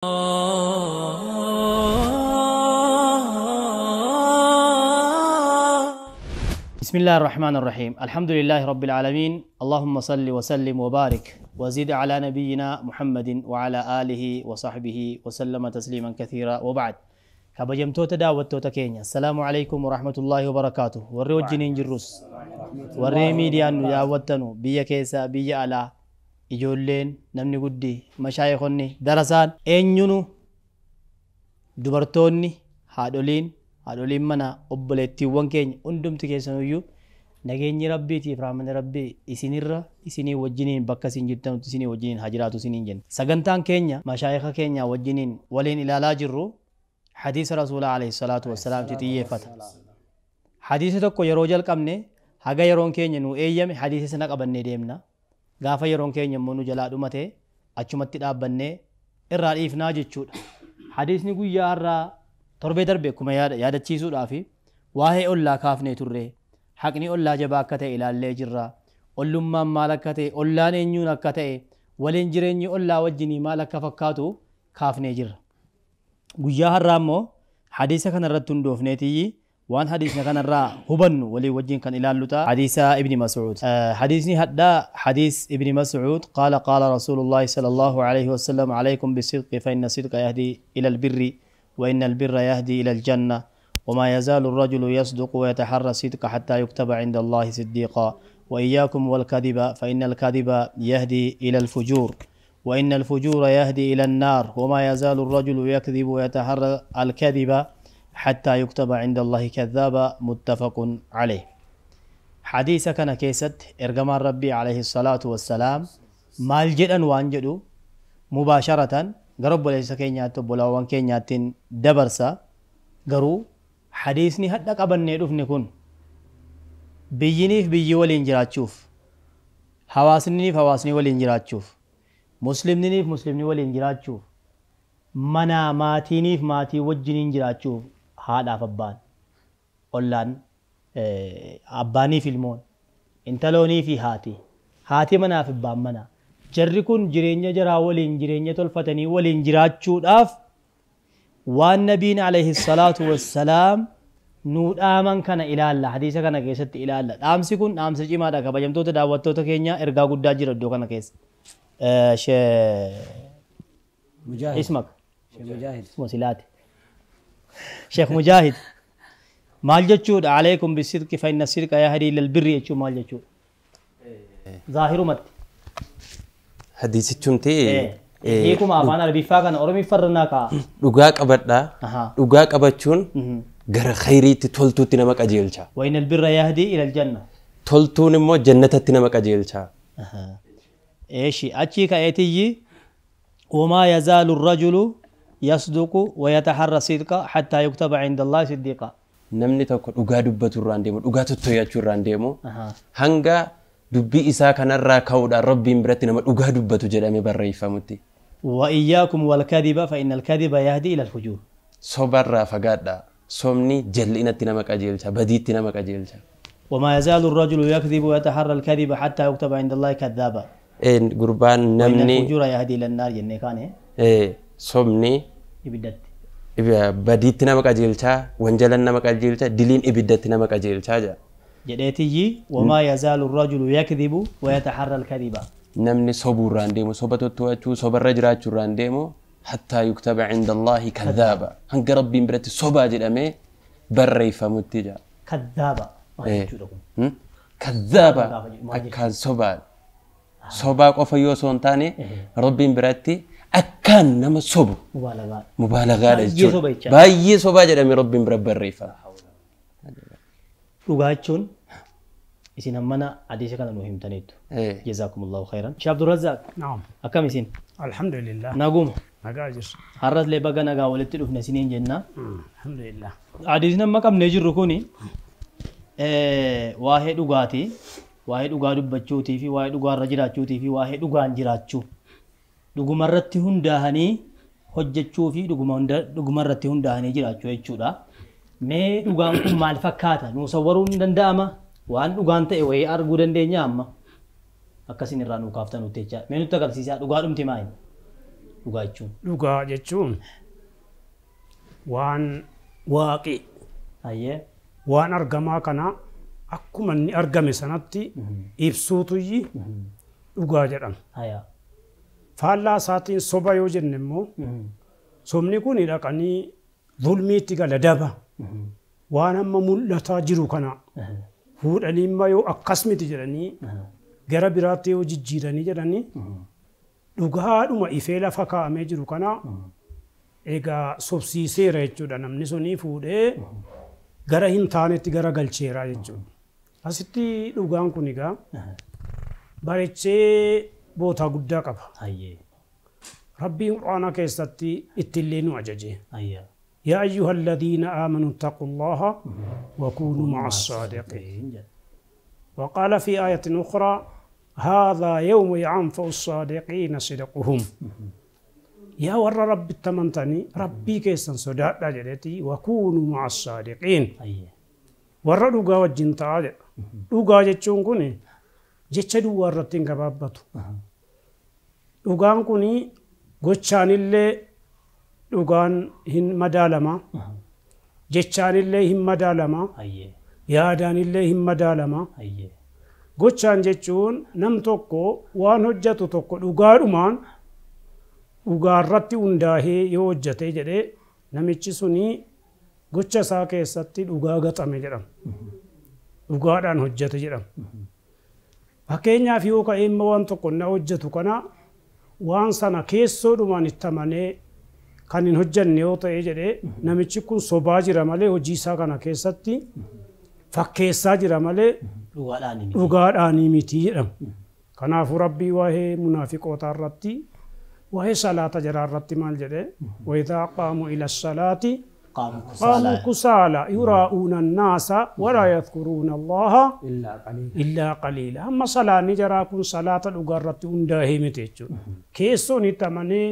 بسم الله الرحمن الرحيم. الحمد لله رب العالمين. اللهم صل وسلم وبارك وزد على نبينا محمد وعلى آله وصحبه وسلم تسليما كثيرا وبعد. كبجمتوتا داوتوتا كينيا. السلام عليكم ورحمة الله وبركاته. وري وجنين جروس وري ميديان داوتنو بيا كيسا بيا على ijoolleen namni guddi mashaayikonni darasaan eenyunu dubartoonni haadholiin mana obboleettiiwwan keenya hundumti keessanuyyuu nageenyi rabbiitiif rahmanni rabbii isinirra isinii wajjiniin bakka isin jirtanutti isinii wajjiniin haa jiraatu isiniin jenna. Sagantaan keenya mashaayika keenya wajjiniin waliin ilaalaa jirru hadiisa rasuulaa alayhi salaatu wassalaamti xiyyeeffata. Hadiisa tokko yeroo jalqabne haga yeroon keenya nu eeyyame hadiisa sana qabannee deemna. Gaafa yeroon keenya immoo nu jalaa dhumate achumatti dhaabbannee irraa dhiifnaa jechuudha. Hadiisni guyyaa har'aa torbee darbe akkuma yaadachiisuudhaaf waa'ee ollaa kaafnee turre. Haqni ollaa jabaa akka ta'e ilaallee jirra. Ollummaan maal akka ta'e, ollaan eenyuun akka ta'e, waliin jireenyi ollaa wajjinii maal akka fakkaatu kaafnee jirra. Guyyaa har'aa immoo hadiisa kanarratti hundoofneetiyyi waan hadiisna kanarraa hubannu walii wajjin kan ilaallu ta'a. Hadiisa Ibni Mas'uud. Hadiisni hadhaa hadiis Ibni Mas'uud qaala qaala Rasuulullaahi sallallahu alayhi wasallam alaykum bisidqi fa inna sidqa yahdi ila albirri wa inna albirra yahdi ila aljanna وما يزال الرجل يصدق ويتحرى الصدق حتى يكتب عند الله صديقا وإياكم والكذب فإن الكذب يهدي إلى الفجور وإن الفجور يهدي إلى النار وما يزال الرجل يكذب ويتحرى الكذب حتى يكتب عند الله كذابا متفق عليه. حديث كان كيست إرجمان ربي عليه الصلاة والسلام مال جدًا وانجدو مباشرة قرب ليس كينيات بولاوان كينيات دبرسا قرو حديثني هدك أبن نيروف نكون بيجيني في بيجي والإنجرات شوف حواسني في حواسني والإنجرات شوف مسلمني في مسلمني والإنجرات شوف منا ماتيني في ماتي وجنين جرات شوف haadhaaf abbaan ollaan abbaanii fi ilmoon intaloonii fi haati haati manaaf abbaan manaa jarri kun jireenya jaraa waliin jireenya tolfatanii waliin jiraachuudhaaf waan nabiin alayhi salaatu wassalaam nuu dhaaman kana ilaalla. Hadiisa kana keessatti ilaalla. Dhaamsi kun dhaamsa cimaadha. Kabajamtoota daawwattoota keenya ergaa guddaa jira iddoo kana keessa. Ismak Musilaati Sheekh Mujaahid maal jechuudha? Alaykum bisidqi fa inna sidqa yahdi ilal birri jechuun maal jechuudha? Zaahirumatti. Hadiisichumti hiikuma afaan Arabiffaa kana Oromiffarra kaa'a. Dhugaa qabadhaa. Dhugaa qabachuun gara khayriitti toltuutti nama qajeelcha. Wa innal birra yahdi ilal janna. Toltuun immoo jannatatti nama qajeelcha. Eeshi achii ka'eetiyyi wamaa yazaalu rajulu يصدق ويتحرى الصدق حتى يكتب عند الله صديقا. Namni tokko dhugaa dubbatu irraan deemu, dhugaa tottoyachuu irraan deemu, hanga dubbii isaa kanarraa ka'uudhaan Rabbiin biratti nama dhugaa dubbatu jedhamee barreeffamutti. وإياكم والكذب فإن الكذب يهدي إلى الفجور. Sobarraa fagaadhaa. Sobni jal'inatti nama qajeelcha, badiitti nama qajeelcha. وما يزال الرجل يكذب ويتحرى الكذب حتى يكتب عند الله كذابا. Gurbaan namni الفجور يهدي إلى النار jennee kaane. Sobni ibiddatti badiitti nama qajeelchaa, wanjalan nama qajeelchaa, diliin ibiddatti nama qajeelchaa jedha. Jedheetiyyi wamaa yazaalu rajulu yakdhibu wayataharra alkadhiba. Namni sobuurraan deemu, soba totto'achuu, sobarra jiraachuurraan deemu hattaa yuktaba cinda Allaahi kadhaaba. Hanga Rabbiin biratti sobaa jedhamee barreeffamutti jedha. Kadhaaba maal jechuudha kun? Kadhaaba akkaan sobaa. Sobaa qofa yoo osoo hin taane Rabbiin biratti akkaan nama sobu mubaalagaadha jechuudha. Baay'ee sobaa jedhamee Rabbiin bira barreeffama. Dhugaa jechuun isin ammana hadiisa kana nuu himtaniittu. Jazaakumullahu khayran. Sheekh Abdurrazzaaq. Akkam isin? Alhamdulillah. Naguma. Nagaa jirra. Har'as illee baga nagaa walitti dhufne isiniin jenna. Alhamdulillah. Hadiisni amma qabnee jirru kuni waa'ee dhugaatii, waa'ee dhugaa dubbachuutii fi waa'ee dhugaarra jiraachuutii fi waa'ee dhugaan jiraachuu. Dhugumarratti hundaa'anii hojjechuu fi dhugumarratti hundaa'anii jiraachuu jechuudha. Mee dhugaan kun maal fakkaata? Nuu sawwaruun ni danda'ama? Waan dhugaan ta'e wayii arguu dandeenya amma? Akkasin irraa nuu kaaftan nutti jecha. Mee nutti agarsiisaa dhugaa dhumti maali? Dhugaa jechuun. Dhugaa jechuun waan waaqi. Ayyee. Waan argamaa kana akkuma inni argame sanatti ibsuutuyyi dhugaa jedhama. Hayaa. Faallaa isaatiin soba yoo jenne immoo sobni kun dhaqanii zulmiitti gala daba. Waan amma mul'ataa jiru kana fuudhanii immoo yoo akkas miti jedhanii gara biraatti yoo jijjiiranii jedhanii dhugaadhuma ifee lafa kaa'amee jiru kana egaa sobsiiseera jechuudha. Namni sunii fuudhee gara hin taanetti gara galcheera jechuudha. Asitti dhugaan kun egaa bareechee bootaa guddaa qaba. Rabbiin Quraana keessatti ittillee nu ajaje. يا أيها الذين آمنوا اتقوا الله وكونوا مع الصادقين. وقال في آية أخرى هذا يوم ينفع الصادقين صدقهم. يا ور رب التمنتني ربي كيسن صدق جلتي وكونوا مع الصادقين. ور دوغا وجين تعالى دوغا جچون كوني جچ دو ورتين غبابتو دوغان كوني gochaanillee dhugaan hin madaalama, jechaanillee hin madaalama, yaadaanillee hin madaalama. Gochaan jechuun nam tokko waan hojjetu tokko dhugaadhumaan dhugaarratti hundaa'ee yoo hojjete jedhee namichi suni gocha isaa keessatti dhugaa gaxame jedhama. Dhugaadhaan hojjete jedhama. Fakkeenyaaf yoo ka'ee immoo waan tokko na hojjetu kana waan sana keessoodhumaan itti amanee kan hin hojjenne yoo ta'e jedhee namichi kun sobaa jira malee hojii isaa kana keessatti fakkeessaa jira malee dhugaadhaanii miti jedhama. Kanaafuu Rabbii waa'ee munaafiqootaa irratti waa'ee salaata jaraa irratti maal jedhee wayitaa qaamu ila salaati qaamu kusaala yuraa'uuna annaasa walaa yadhkuruuna Allaha illaa qaliila. Amma salaanni jaraa kun salaata dhugaa irratti hundaa'ee miti jechuudha. Keessoon itti amanee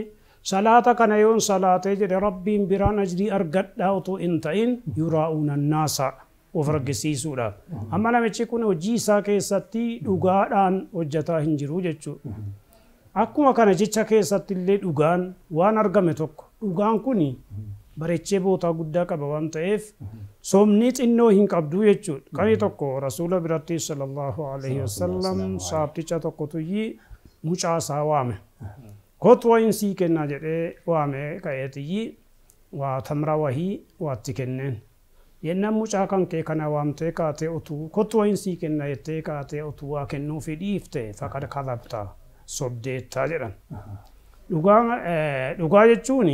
salaata kana yoon salaatee jedhe Rabbiin biraan ajrii argadhaa otoo hin ta'in yuraa'uuna annaasa of argisiisuudhaaf. Amma namichi kun hojii isaa keessatti dhugaadhaan hojjetaa hin jiru jechuudha. Akkuma kana jecha keessatti illee dhugaan waan argame tokko dhugaan kun bareechee bootaa guddaa qaba waan ta'eef soomni xinnoo hin qabdu jechuudha. Qani tokko rasuula biratti sallallahu alaihi wasallam saabticha tokkotu mucaa isaa waame. Kootu wayin sii kennaa jedhee waame ka'eetiyyi waa tamra wahii waatti kenneen. Yennaan mucaa kan kee kana waamtee kaatee utuu kootu wayin sii kenna jettee kaatee utuu waa kennuufi dhiifte faqad kadhabta sobdeettaa jedhan. Dhugaa jechuun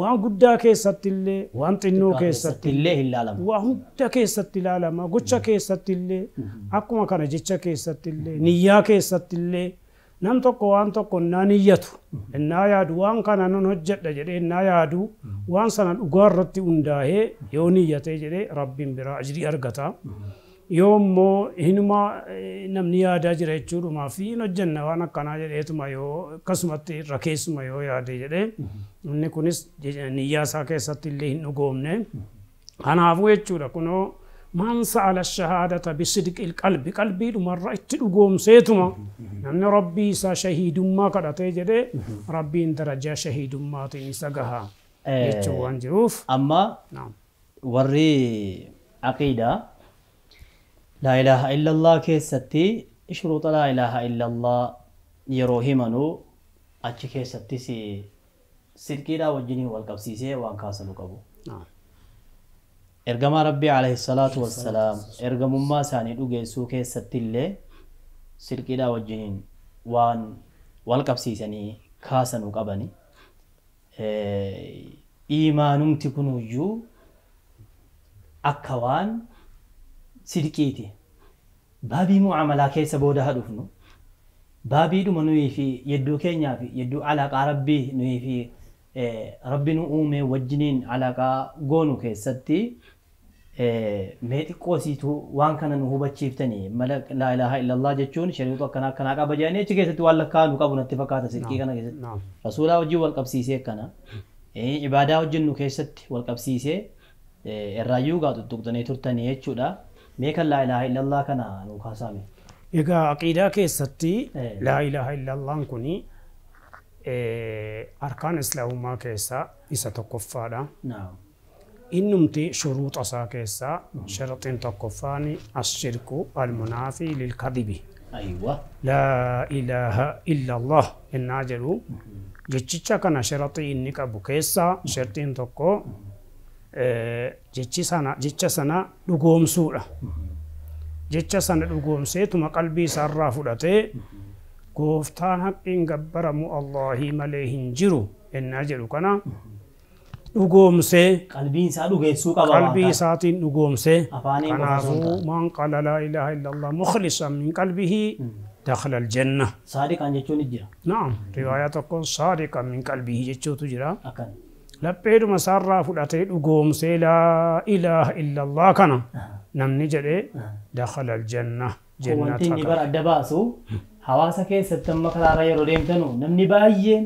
waan guddaa keessatti illee waan xinnoo keessatti illee hin ilaalama. Waan hunda keessatti ilaalama. Gocha keessatti illee akkuma kana jecha keessatti illee niyyaa keessatti illee nam tokko waan tokko innaa niyyatu innaa yaadu waan kana nan hojjedha jedhee innaa yaadu waan sana dhugaa irratti hundaa'ee yoo niyyatee jedhee Rabbiin biraa ajrii argata. Yoo immoo hinuma namni yaadaa jira jechuudhumaa fi hin hojjenna waan akkanaa jedheetuma yoo akkasumatti irra keessuma yoo yaade jedhee inni kunis niyyaa isaa keessatti illee hin dhugoomne. Kanaafuu jechuudha kunoo man sa'ala shahaadata bisidqil qalbi qalbiidhumarra itti dhugoomseetuma namni Rabbii isaa shahiidummaa kadhatee jedhee Rabbiin darajaa shahiidummaatiin isa gaha jechuu waan jiruuf. Amma warri aqiidaa laa ilaaha illallah keessatti shuruuxa laa ilaaha illallah yeroo himanuu achi keessattis sidqiidhaa wajjiniin wal qabsiisee waan kaasanuu qabu. Ergamaa Rabbii alayhi salaatu wassalaam ergamummaa isaanii dhugeessuu keessatti illee sidqiidhaa wajjiniin waan wal qabsiisanii kaasanuu qabani. Iimaanumti kunuyyuu akka waan sidqiiti. Baabii mu'amalaa keessa booda haa dhufnu. Baabiidhuma nuyi fi yedduu keenyaa fi yedduu alaaqaa Rabbii nuyi fi Rabbi nu uume wajjiniin alaaqaa goonu keessatti mee xiqqoosiitu waan kana nu hubachiiftanii mala laa ilaaha illallah jechuun shari'oota akkanaa akkanaa qaba jedhanii achi keessatti waan lakkaa'anu qabu natti fakkaata sidqii kana keessatti. Rasuulaa wajjin wal qabsiisee akkana ibaadaa hojjennu keessatti wal qabsiisee irraayyuu gaa tuttuqxanii turtanii jechuudha. Mee kan laa ilaaha illallah kana nu kaasaame. Egaa aqiidaa keessatti laa ilaaha illallaan kuni Arkaan islaamummaa keessaa isa tokkoffaadha. Naam. Innumti shuruuxa isaa keessaa sharxiin tokkoffaan ashirku almunaafi lilkadibi. Aywa. Laa ilaaha illa Allah innaa jedhu jechicha kana sharxii inni qabu keessaa sharxiin tokko jecha sana dhugoomsuudha. Jecha sana dhugoomseetuma qalbii isaarraa fudhatee gooftaan haqqiin gabbaramu Allaahii malee hin jiru innaa jedhu kana dhugoomsee qalbiin isaa dhugeessuu qaba. Qalbii isaatiin dhugoomsee kanaafuu man qaala laa ilaaha illallah mukhlisan min qalbihi dakhala aljanna. Saadiqan jechuun jira. Naam, riwaayaa tokkoon saadiqan min qalbihi jechuutu jira. Akkana. Lapheedhuma isaarraa fudhatee dhugoomsee laa ilaaha illallah kana namni jedhee dakhala aljanna. Wanti inni bara adda baasu hawaasa keessatti amma karaarra yeroo deemtanu namni baay'een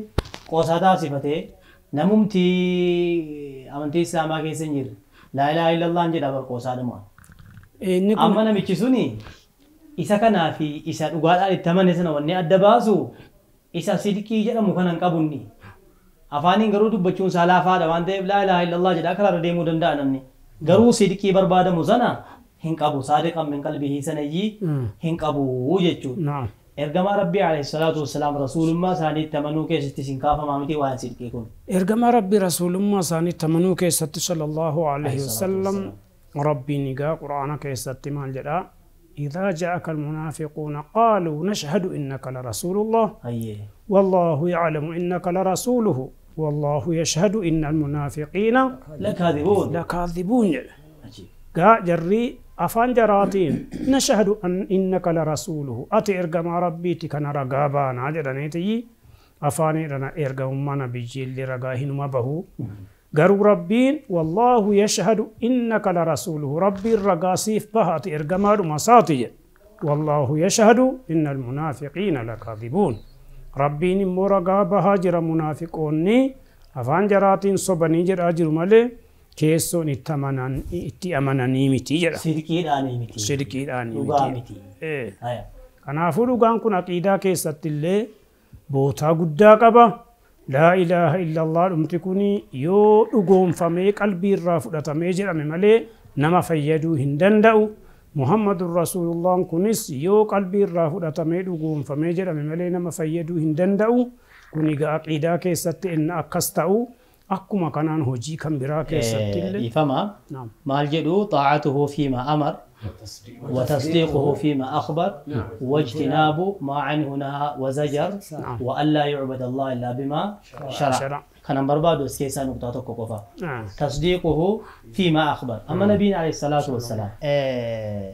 qoosaa taasifatee namumti amantii islaamaa keessa hin jirre laa ilaaha illallaan jedha bar qoosaadhuma. Amma namichi suni isa kanaa fi isa dhugaadhaan itti amane sana wanni adda baasu isa sidqii jedhamu kana hin qabunni. Afaaniin garuu dubbachuun isaa laafaadha waan ta'eef laa ilaaha illallah jedhaa karaarra deemuu danda'a namni. Garuu sidqii barbaadamu sana hin qabu saadiqan min qalbihi sanayyii hin qabu jechuudha. Ergamaa Rabbii alayhi salaatu wassalaam rasuulummaa isaaniitti amanuu keessatti isin kaafamaa miti waan sidqii kun. Ergamaa Rabbii rasuulummaa isaaniitti amanuu keessatti sallallahu alayhi wasallam Rabbiin egaa Qur'aana keessatti maal jedhaa? إذا جاءك المنافقون قالوا نشهد إنك لرسول الله والله يعلم إنك لرسوله والله يشهد إن المنافقين لكاذبون لكاذبون. قا جري أفان جراتين نشهد أن إنك لرسوله أتي إرقم ربي تكن رقابان عجلنيتي أفاني رنا إرقم ما نبيجي اللي رقاهن ما به قالوا ربين والله يشهد إنك لرسوله ربي الرقاسيف بها أتي إرقم مساطي والله يشهد إن المنافقين لكاذبون. ربين مرقابها جرى منافقوني أفان جراتين صبني جرى أجر مالي keessoon itti amananii miti jedha. Sidqiidhaanii miti. Sidqiidhaanii Dhugaa miti. Kanaafuu dhugaan kun aqiidaa keessatti illee bootaa guddaa qaba. Laa ilaaha illallah dhumti kun yoo dhugoomfamee qalbii irraa fudhatamee jedhame malee nama fayyaduu hin danda'u. Muhammadun Rasuulullaan kunis yoo qalbii irraa fudhatamee dhugoomfamee jedhame malee nama fayyaduu hin danda'u. Kun egaa aqiidaa keessatti inni akkas ta'u akkuma kanaan hojii kan biraa keessatti illee ifama maal jedhu xaa'atuhu fiima amar وتصديقه فيما أخبر واجتناب ما عنه نهى وزجر وألا يعبد الله إلا بما شرع. كان بربادو اسكيسا نقطة قفا تصديقه فيما أخبر. أما نبينا عليه الصلاة والسلام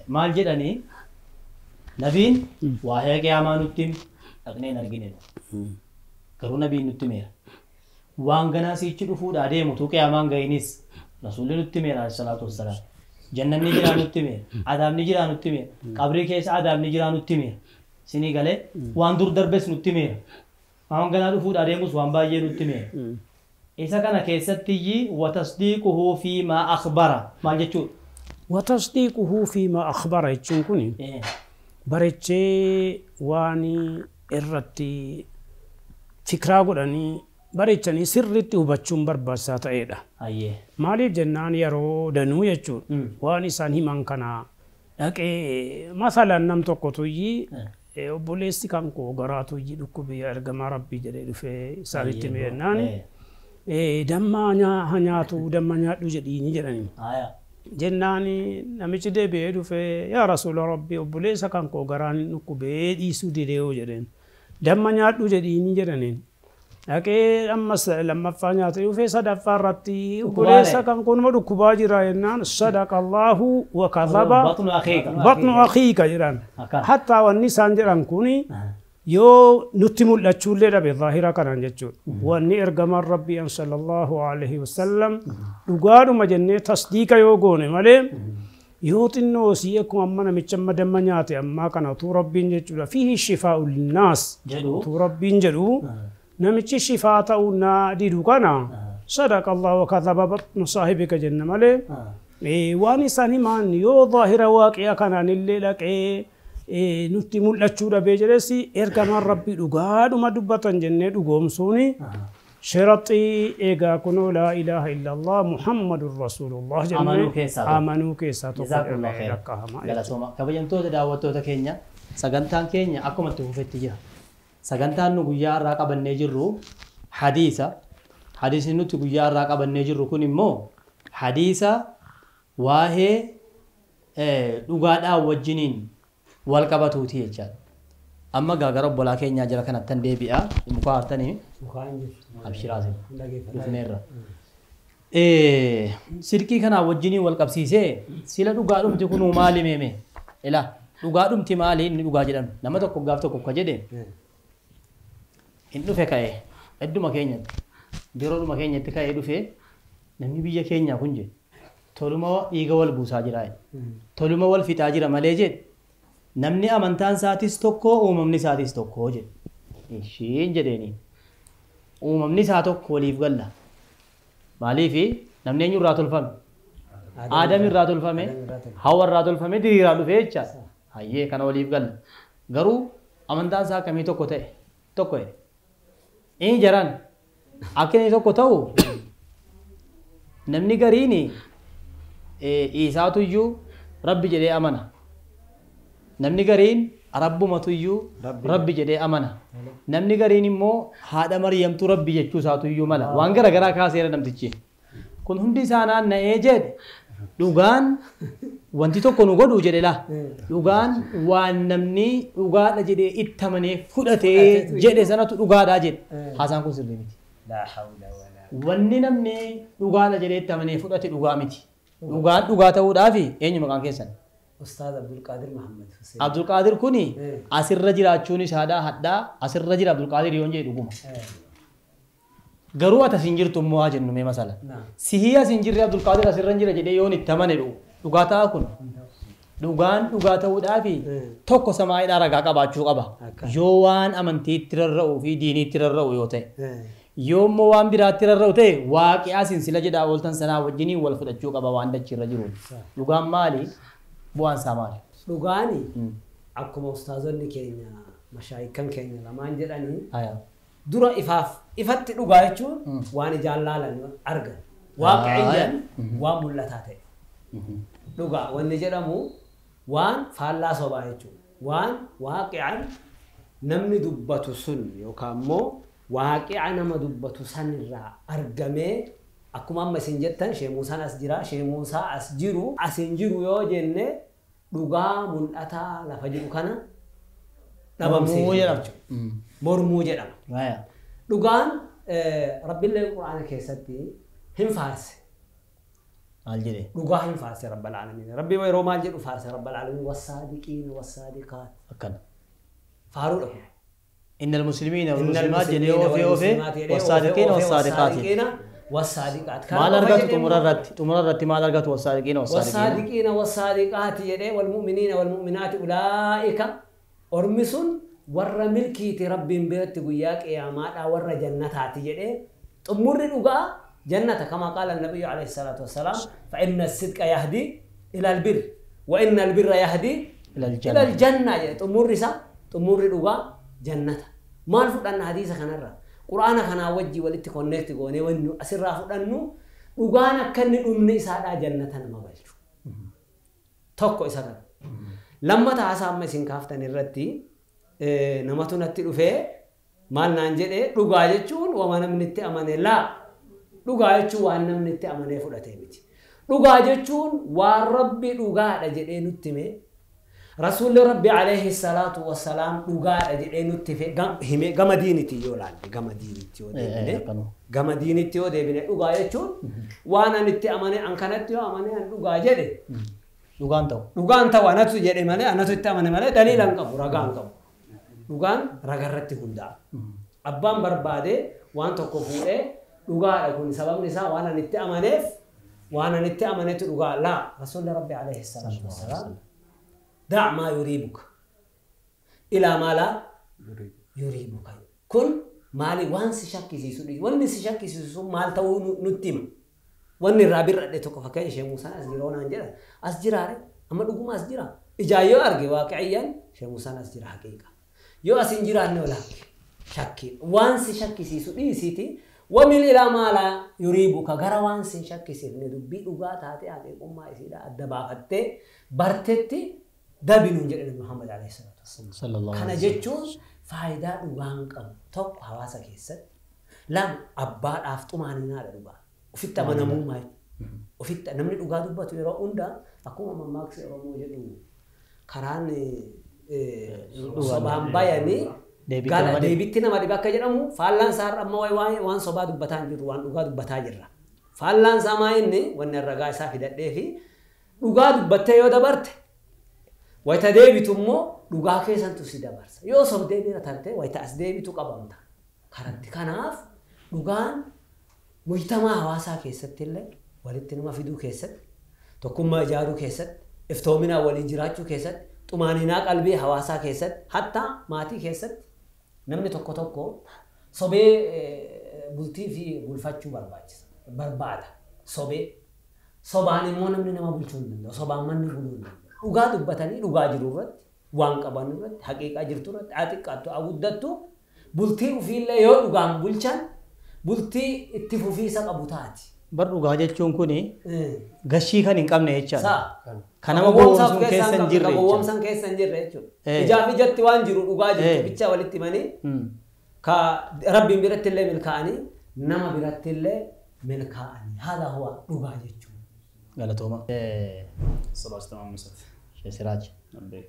مال جدني نبين وهي قياما نتم أغنين أرجينه كرو نبي نتمير waan ganaa siichi dhufuudha adeemu tu qiyaamaan gahinis rasuulli nutti himeera alayhi salaatu wassalaam. Jannanni jiraa nutti himeera, adaabni jiraa nutti himeera, qabrii keessa adaabni jiraa nutti himeera. Sinii galee waan dur darbes nutti himeera. Waan ganaa dhufuudha adeemus waan baay'ee nutti himeera. Isa kana keessatti watasdiiquhu fiimaa akhbara maal jechuudha? Watasdiiquhu fiimaa akhbara jechuun kun barechee waan irratti fikiraa godhanii bareechanii sirriitti hubachuun barbaachisaa ta'edha. Maaliif jennaan yeroo danuu jechuudha. Waan isaan himan kana dhaqee masalan nam tokko tuyyi obboleessi kan koo garaa tuyyi dhukkubee ergamaa rabbii jedhee dhufee isaanitti hime jennaan damma nyaatu damma nyaadhu jedhiini jedhani. Jennaan namichi deebi'ee dhufee yaa rasuula rabbii obboleessa kan koo garaan dhukkubee dhiisuu didee yoo jedheen damma nyaadhu jedhiini jedhaniin. Dhaqee ammas lammaffaa nyaatee dhufee sadaffaa irratti obboleessa kan kunuma dhukkubaa jira jennaan sadaqa Allahu wa kadhaba batnu akhiika jedhan. Hattaa wanni isaan jedhan kun yoo nutti mul'achuullee dhabe zaahira kanaan jechuudha. Wanni ergamaan rabbii sallallahu alaihi wasallam dhugaadhuma jennee tasdiiqa yoo goone malee yoo xinnoo sii akkuma amma namicha amma damma nyaate ammaa kana utuu rabbiin jechuudha fiihi shifaa'u linnaas utuu rabbiin jedhu namichi shifaa ta'uu naa didu kana sadaqa Allah wa kadhaba batnu saahibika jenna malee waan isaan himan yoo zaahira waaqi'a kanaan illee dhaqee nutti mul'achuu dhabee jedhes ergamaan Rabbii dhugaadhuma dubbatan jennee dhugoomsuuni sharaxii eegaa kunoo laa ilaaha illallah Muhammadun Rasuulullah jennee amanuu keessaa tokko lakkaa'ama. Galatooma. Kabajamtoota daawwattoota keenya sagantaan keenya akkuma itti fufetti jira. Sagantaan nu guyyaa irraa qabannee jirru hadiisa. Hadiisni nuti guyyaa irraa qabannee jirru kun immoo hadiisa waa'ee dhugaadhaa wajjiniin wal qabatuuti jechaadha. Amma gaagara obbolaa keenyaa jira kanattan deebi'a. Muka hartanii abshiraas dhufneerra. Silkii kanaa wajjiniin wal qabsiisee sila dhugaadhumti kunuu maali meeme? Ilaa dhugaadhumti maali inni dhugaa jedhamu? Nama tokko gaaf tokko akka jedhe hin dhufe ka'ee hedduma keenyatti biroodhuma keenyatti ka'ee dhufe namni biyya keenyaa kun jedhe toluma dhiiga wal buusaa jira toluma wal fixaa jira malee jedhe namni amantaan isaatis tokko uumamni isaatis tokko jedhe. Ishiin jedheeni uumamni isaa tokko waliif galla. Maaliif namni eenyu irraa tolfame? Aadam irraa tolfame, Hawa irraa tolfame, diriiraa dhufe jechaadha. Hayyee kana waliif galla. Garuu amantaan isaa akkamii tokko ta'e? Tokko jedhe. Inni jaran akka inni tokko ta'u namni gariin Iisaatu iyyuu Rabbi jedhee amana. Namni gariin Rabbumatu iyyuu Rabbi jedhee amana. Namni gariin immoo haadha Maryamtu Rabbi jechuu isaatu iyyuu mala. Waan gara garaa kaaseera namtichi. Kun hundi isaa naanna'ee jedhe dhugaan wanti tokko nu godhu jedhe laa. Dhugaan waan namni dhugaadha jedhee itti amanee fudhatee jedhe sanatu dhugaadha jedhe. Haasaan kun sirrii miti. Wanni namni dhugaadha jedhee itti amanee fudhate dhugaa miti. Dhugaan dhugaa ta'uudhaaf eenyu maqaan keessan? Ustaaz Abdulqaadir Muhammad Hussein. Abdulqaadir kuni asirra jiraachuun isaadhaa hadhaa asirra jira Abdulqaadir yoon jedhe dhuguma. Garuu ati asin jirtu immoo haa jennu mee masala. Sihii asin jirre Abdulqaadir asirra jira jedhee yoon itti amane dhugaa ta'a kun. Dhugaan dhugaa ta'uudhaaf tokko samaa'iidhaa ragaa qabaachuu qaba. Yoo waan amantiitti rarra'uu fi diiniitti rarra'u yoo ta'e. Yoo immoo waan biraatti rarra'u ta'e waaqi'aa sinsila jedhaa ooltan sanaa wajjiniin wal fudhachuu qaba waan dachiirra jiruun. Dhugaan maali? Bu'aan isaa maali? Dhugaani akkuma ustaazonni keenya mashaayikan keenya lamaan jedhanii dura ifaaf ifatti dhugaa jechuun waan ijaan laalan argan. Waaqiciyyan waan mul'ataa ta'e. Dhugaa wanni jedhamu waan faallaa sobaa jechuudha. Waan waaqicaan namni dubbatu sun yookaan immoo waaqica nama dubbatu sanirraa argamee akkuma amma isin jettan Shee Muusaan as jira, Shee Muusaa as jiru, as hin jiru yoo jenne dhugaa mul'ataa lafa jiru kana dhabamsiisuu jechuudha. Mormuu jedhama. Dhugaan Rabbiillee Quraana keessatti hin faarse. Maal jedhee? Dhugaa hin faarse Rabbal Aalamiin. Rabbi yeroo maal jedhu faarse Rabbal Aalamiin wassaadiqiin wassaadiqaat. Akkana. Faaruudha kun. إن المسلمين والمسلمات والصادقين والصادقات والصادقات ما لرغت تمررت ما لرغت والصادقين والصادقين والصادقين والصادقات والمؤمنين والمؤمنات أولئك أرمسون ور ملكي رب بيرت وياك يا ما ور جنتات تمر الأجا جنة كما قال النبي عليه الصلاة والسلام فإن الصدق يهدي إلى البر وإن البر يهدي إلى الجنة تمر تمر الأجا جنة ما نفوت أن حديث خنرة قرآن خنا وجي ولتي كونكت غوني ونو أسر رافض أنه وغانا كن أمني سادا جنة ما بلشو توكو إسحاق لما تعصى ما سين كافتن الرتي نمتو نتي رفع مال نانجل رجاجة شون وما نمنتي أمانة لا رجاجة شون وأنا نمنتي أمانة فرتي بيجي رجاجة شون وربي رجاجة جدي نتمه رسول ربي عليه الصلاة والسلام رجاجة جدي نتفه هم جمدينتي يولان جمدينتي ودي جمدينتي ودي بني رجاجة شون وأنا نتي أمانة أنكنتي أمانة رجاجة دي Dhugaan ta'u anatu jedhe malee anatu itti amane malee daliila hin qabu ragaa hin qabu. Dhugaan ragarratti hundaa'a. Abbaan barbaade waan tokko fuudhee dhugaadha kun sababni isaa waan ani itti amaneef waan ani itti amanetu dhugaa laa rasuulli rabbi alayhi salaatu wassalaam daa maa yuriibuka ilaa maa laa yuriibuka kun maali waan si shakkisiisu wanni si shakkisiisu sun maal ta'uu nutti hima. Wanni irraa birradhe tokko fakkeenya ishee Muusaan as jira onaan jedha as jiraare amma dhuguma as jira Ijaan yoo arge waaqiciyyan Sheekh Muusaan as jira haqiiqa. Yoo as hin jiraanne olaanke shakkii waan si shakkisiisu dhiisiiti wamil ilaa maalaa yuriibuka gara waan si shakkisiifne dubbii dhugaa taate haqiiqummaa isiidha adda baafattee bartetti dabinuun jedhe Nabi Muhammad alayhi salaatu wassalaam. Kana jechuun faayidaa dhugaan qabu tokko hawaasa keessatti lama abbaadhaaf xumaaninaadha dhugaa ofitti amanamummaa jechuudha. Ofitti namni dhugaa dubbatu yeroo hundaa akkuma mammaaksi Oromoo jedhu karaan sobaan bayanii deebitti nama dhiba akka jedhamu faallaan isaa amma waan sobaa dubbataa hin jirru waan dhugaa dubbataa jirra. Faallaan isaa maa inni wanni ragaa isaa fidadhee fi dhugaa dubbattee yoo dabarte wayita deebitu immoo dhugaa keessantu si dabarsa. Yoo sobdee bira tarte wayita as deebitu qabamta. Karatti kanaaf dhugaan mujtamaa hawaasaa keessatti illee walitti nama fiduu keessatti tokkummaa ijaaruu keessatti iftoominaa waliin jiraachuu keessatti xumaaninaa qalbii hawaasaa keessatti hattaa maatii keessatti namni tokko tokko sobee bultii fi bulfachuu barbaachisa barbaada sobee sobaan immoo namni nama bulchuu hin danda'u sobaan manni buluu hin danda'u dhugaa dubbatanii dhugaa jiru irratti waan qaban irratti haqiiqaa jirtu irratti haa xiqqaattu haa guddattu bultii ofiillee yoo dhugaan bulchan bultii itti fufiisa qabu taati. Bar dhugaa jechuun kuni gashii kan hin qabne jechaadha. Kan nama gowwoomsuun keessa hin jirre jechuudha. Gowwoomsan keessa hin jirre jechuudha. Ijaaf ijatti waan jiru dhugaa jirtu bicha walitti himanii ka rabbiin biratti illee milkaa'anii nama biratti illee milkaa'anii haala huwa dhugaa jechuudha. Galatooma. Sabaasitama Musat. Siraaj.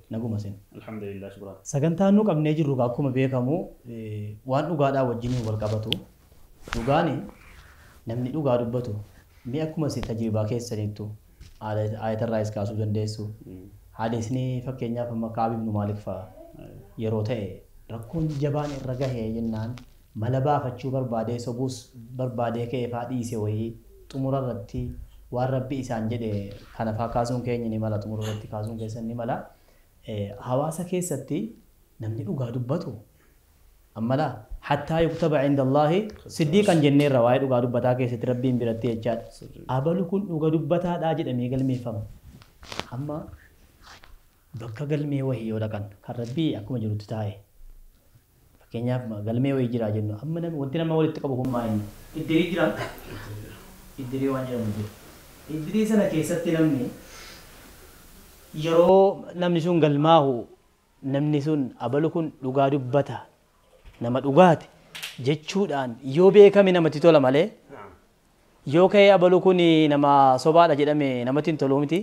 Naguma sin. Alhamdulillah shukran. Sagantaan nu qabnee jirru akkuma beekamu waan dhugaadhaa wajjin wal qabatu dhugaani namni dhugaa dubbatu mi akkuma si tajriibaa keessanittu ayatarraayis kaasuu dandeessu. Hadiisni fakkeenyaaf amma Ka'ab ibn Maalik fa'a yeroo ta'e rakkoon jabaan irra gahee jennaan mala baafachuu barbaadee sobuus barbaadee ka'ee fa'aa dhiise wayii xumura irratti waan rabbi isaan jedhe kana fa'aa kaasuun keenya ni mala xumura irratti kaasuun keessan ni mala. Hawaasa keessatti namni dhugaa dubbatu ammala hattaa yuktaba inda Allaahi siddiiqan jenneerra waa'ee dhugaa dubbataa keessatti rabbiin biratti jechaadha. Abalu kun dhuga dubbataadhaa jedhamee galmeeffama. Amma bakka galmee wayii yoo dhaqan kan rabbii akkuma jirutti taa'e. Fakkeenyaaf galmee wayii jira jennu amma wanti nama walitti qabu kun maa inni? Iddirii jira. Iddirii waan jedhamu jira. Iddirii sana keessatti namni yeroo namni sun galmaahu namni sun abalu kun dhugaa dubbata nama dhugaati jechuudhaan yoo beekame namatti tola malee yoo ka'ee abalu kun nama sobaadha jedhame namatti hin tolu miti.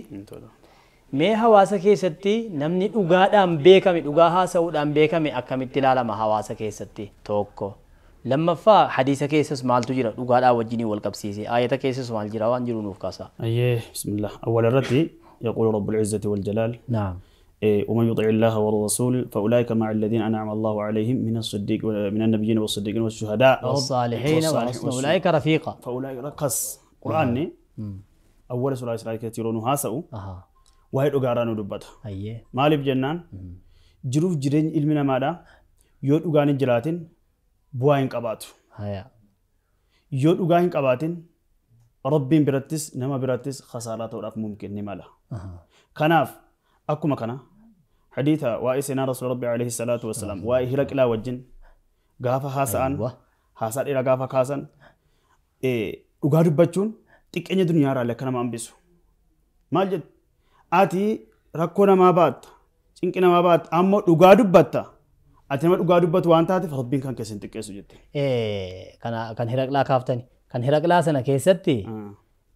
Mee hawaasa keessatti namni dhugaadhaan beekame dhugaa haasa'uudhaan beekame akkamitti ilaalama hawaasa keessatti tokko. Lammaffaa hadiisa keessas maaltu jira dhugaadhaan wajjiniin wal qabsiise ayata keessas maal jira waan jiru nuuf kaasa. Ayyee bismillah awwal irratti يقول رب العزة والجلال نعم ومن يطع الله والرسول فأولئك مع الذين أنعم الله عليهم من الصديق من النبيين والصديقين والشهداء والصالحين وحسن أولئك رفيقا فأولئك رقص قرآني أول سورة إسرائيل كثيرون هاسوا وهي أجاران ودبتها أيه مالي بجنان جروف جرين علمنا ماذا يود أجاني جلاتين بواين قباتو هيا يود أجاني قباتين ربين برتس نما برتس خسارات ورف ممكن نماله كناف أكو مكانه حديثا وائسنا رسول ربي عليه الصلاة والسلام وإهرك إلى وجن غافة حسان حسان إلى غافة حسان أجارب بتشون تكني دنيا را لكنا ما أنبسو مالجد آتي ركونا ما بات إنكنا ما بات أما أجارب بتا آتي ما أجارب بات وانت آتي فربين كان كسنت كيسو جت كان هرك لا كافتني كان هرك لا سنة كيستي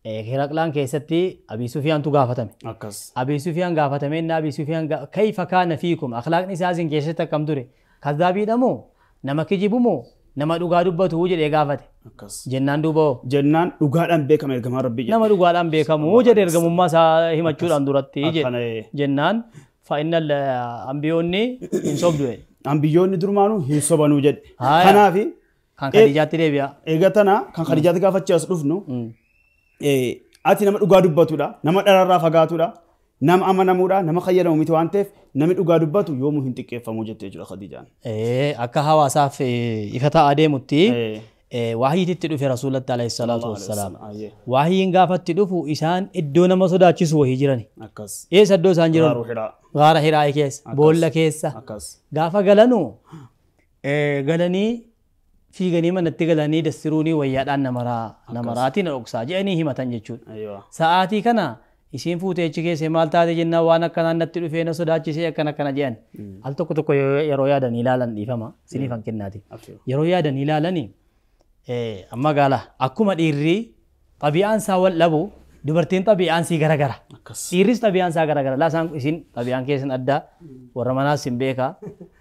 هرقلان كيستي أبي سفيان تغافتم أبي سفيان غافتم إن أبي سفيان كيف كان فيكم أخلاق نسازين كيستا كم دوري كذابي دمو نما كجيبمو نما دوغا دبتو وجد غافته جنان دوبو جنان دوغادان بيكم ergamaa rabbi nama dhugaadhaan beekamu jedhe ergamummaa isaa himachuudhaan duratti jedhe jennaan fa innal ambiyoonni hin sobdu ambiyoonni durmaanuu hin sobanuu jedhe kanaafi kan Khadiijaatti deebi'a eega tana kan Khadiijaatti gaafachaa as dhufnu ati nama dhugaa dubbatudha nama dhararraa fagaatudha nama amanamuudha nama fayyadamu miti waan ta'eef namni dhugaa dubbatu yoomuu hin xiqqeeffamu jettee jira Khadiijaan. Akka hawaasaaf ifa ta'aa deemutti Waahiyitti dhufe Rasuulatti alayhi salaatu wassalaam. Waahiyiin gaafatti dhufu isaan iddoo nama sodaachisu wahii jirani. Eessa iddoo isaan jiran? Gaara Hiraa keessa, boolla keessa. Gaafa galanu galanii fiiganii manatti galanii dassiruunii wayyaadhaan namaraatiin dhoksaa jedhanii himatan jechuudha. Sa'aatii kana isiin fuutee achi keessa maal taate jennaan waan akkanaan natti dhufee na sodaachisee akkana akkana jedhan. Al tokko tokko yeroo yaadanii ilaalan dhiifama isiniif han kennaati. Yeroo yaadanii ilaalanii amma gaala akkuma dhiirri xabi'aan isaa wal dhabu dubartiin xabi'aan sii garagara. Dhiirris xabi'aan isaa garagara. Laa isaan isin xabi'aan keessan addaa warra manaas hin beekaa.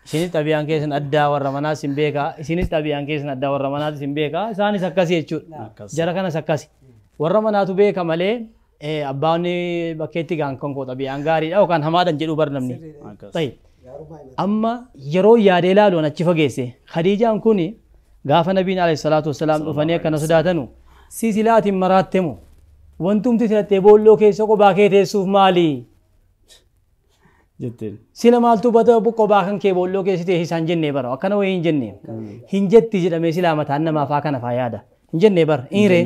Isinis xabi'aan keessan addaa warra manaas hin beekaa. Isinis xabi'aan keessan addaa warra manaas hin beekaa. Isaanis akkasii jechuudha. Jara kanas akkasi. Warra manaatu beeka malee abbaan bakkeetti gaan kan koo xabi'aan gaariidha yookaan hamaadhaan jedhu bar namni. Amma yeroo yaadee ilaaluun achi fageesse Khadiijaan kuni gaafa nabiin alayhi salaatu wassalaam dhufanii akkana sodaatanu si silaatiin maraattemu wantumti silattee boolloo keessa kophaa kee teessuuf maali? Jetteen. Sila maaltu bata kophaa kan kee boolloo keessa teessisaan jennee bara akkana wayii hin jenne hin jetti jedhamee silaa mataan namaa faa kana faa yaada hin jennee bara hin ree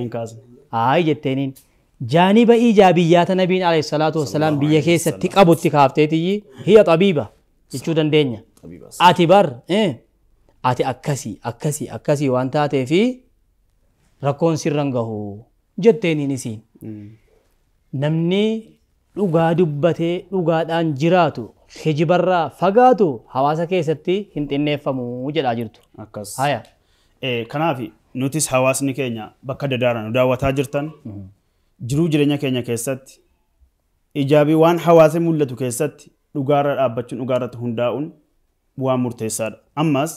aayi jetteeniin jaaniba ijaabiyyaata nabiin alayhi salaatu wassalaam biyya keessatti qabutti kaafteetiyyi hiya xabiiba jechuu dandeenya. Ati bar ati akkasii akkasii akkasii waan taateefi rakkoon sirran gahu jetteeniin isiin. Namni dhugaa dubbatee dhugaadhaan jiraatu hijibarraa fagaatu hawaasa keessatti hin xinneeffamu jedhaa jirtu. Akkas. Haya. Kanaaf nutis hawaasni keenya bakka dadaara nu daawwataa jirtan jiruu jireenya keenya keessatti ijaabii waan hawaasa mul'atu keessatti dhugaarra dhaabbachuun dhugaarratti hundaa'uun waan murteessaadha. Ammas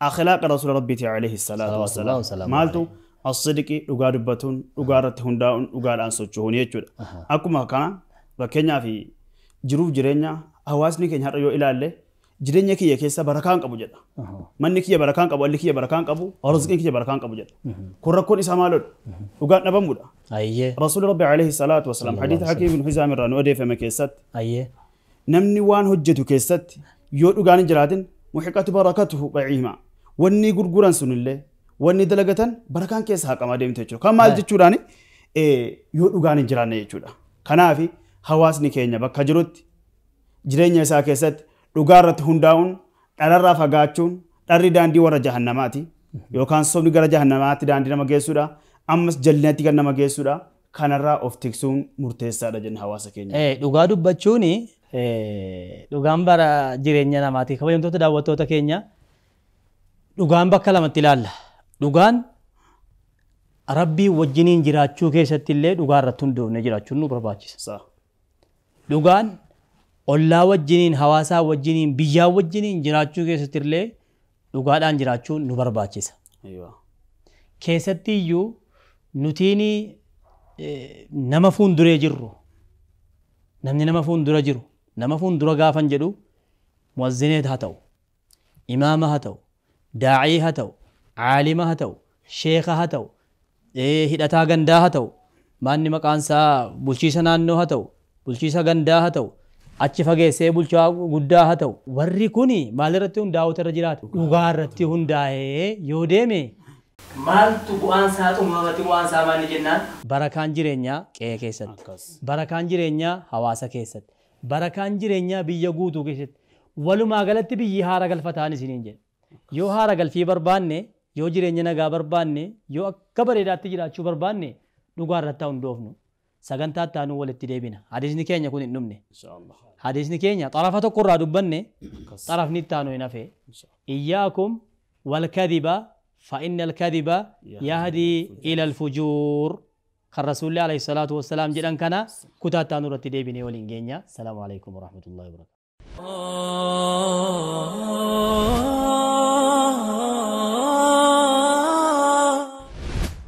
akhlaaqa rasuula rabbiiti alayhi salaatu wassalaam. Maaltu as-sidqi dhugaa dubbatuun dhugaarratti hundaa'uun dhugaadhaan socho'uun jechuudha. Akkuma kana fakkeenyaaf jiruuf jireenya hawaasni keenya har'a yoo ilaalle jireenya kiyya keessa barakaan qabu jedha. Manni kiyya barakaan qabu, alli kiyya barakaan qabu, rizqiin kiyya barakaan qabu jedha. Kun rakkoon isaa maalodha? Dhugaan dhabamuudha. Rasuulli rabbi alayhi salaatu wassalaam hadiisa Hakiim bin Hizaam irraa nu odeeffame keessatti namni waan hojjetu keessatti yoo dhugaan hin jiraatin muhiqatu barakatuhu ba'iima. Wanni gurguran sunillee wanni dalagatan barakaan keessa haqamaa deemte jechuudha. Kan maal jechuudhaani yoo dhugaan hin jiraanne jechuudha. Kanaaf hawaasni keenya bakka jirutti jireenya isaa keessatti dhugaa irratti hundaa'uun dhalarraa fagaachuun dharri daandii warra jahannamaati yookaan sobni gara jahannamaatti daandii nama geessuudha. Ammas jallinatti kan nama geessuudha. Kanarraa of tiksuun murteessaadha jenna hawaasa keenya. Dhugaa dubbachuun dhugaan bara jireenya namaati. Kabajamtoota daawwattoota keenya dhugaan bakka lamatti ilaalla. Dhugaan Rabbii wajjiniin jiraachuu keessatti illee dhugaa irratti hundoofne jiraachuun nu barbaachisa. Dhugaan ollaa wajjiniin, hawaasaa wajjiniin, biyyaa wajjiniin jiraachuu keessatti illee dhugaadhaan jiraachuun nu barbaachisa. Keessatti iyyuu nutiin nama fuulduree jirru, namni nama fuuldura jiru, nama fuuldura gaafan jedhu muazzineet haa ta'u, imaama haa ta'u, daa'ii haa ta'u, caalima haa ta'u, sheeka haa ta'u, hidhataa gandaa haa ta'u, maanni maqaan isaa bulchiisa naannoo haa ta'u, bulchiisa gandaa haa ta'u, achi fageessee bulchaa guddaa haa ta'u. Warri kuni maalirratti hundaa'uutu irra jiraatu? Dhugaa irratti hundaa'ee yoo deeme maaltu bu'aan isaa xumuramatti bu'aan isaa maali jennaan? Barakaan jireenyaa qe'ee keessatti, barakaan jireenyaa hawaasa keessatti, barakaan jireenyaa biyya guutuu keessatti, walumaa galatti biyyi haara galfataan isiniin jedha. Yoo haara galfii barbaanne, yoo jireenya nagaa barbaanne, yoo akka bareedaatti jiraachuu barbaanne dhugaa irratti hundoofnu. Sagantaa itti aanuu walitti deebina. Hadiisni keenya kun hin dhumne. Hadiisni keenya xarafa tokko irraa dubbanne xarafni itti aanu hin hafe. Iyyaakum walkadiba فإن الكذب يهدي إلى الفجور. كالرسول عليه الصلاة والسلام جدًا كان كتاتانو رتدي بني ولينجينيا. السلام عليكم ورحمة الله وبركاته.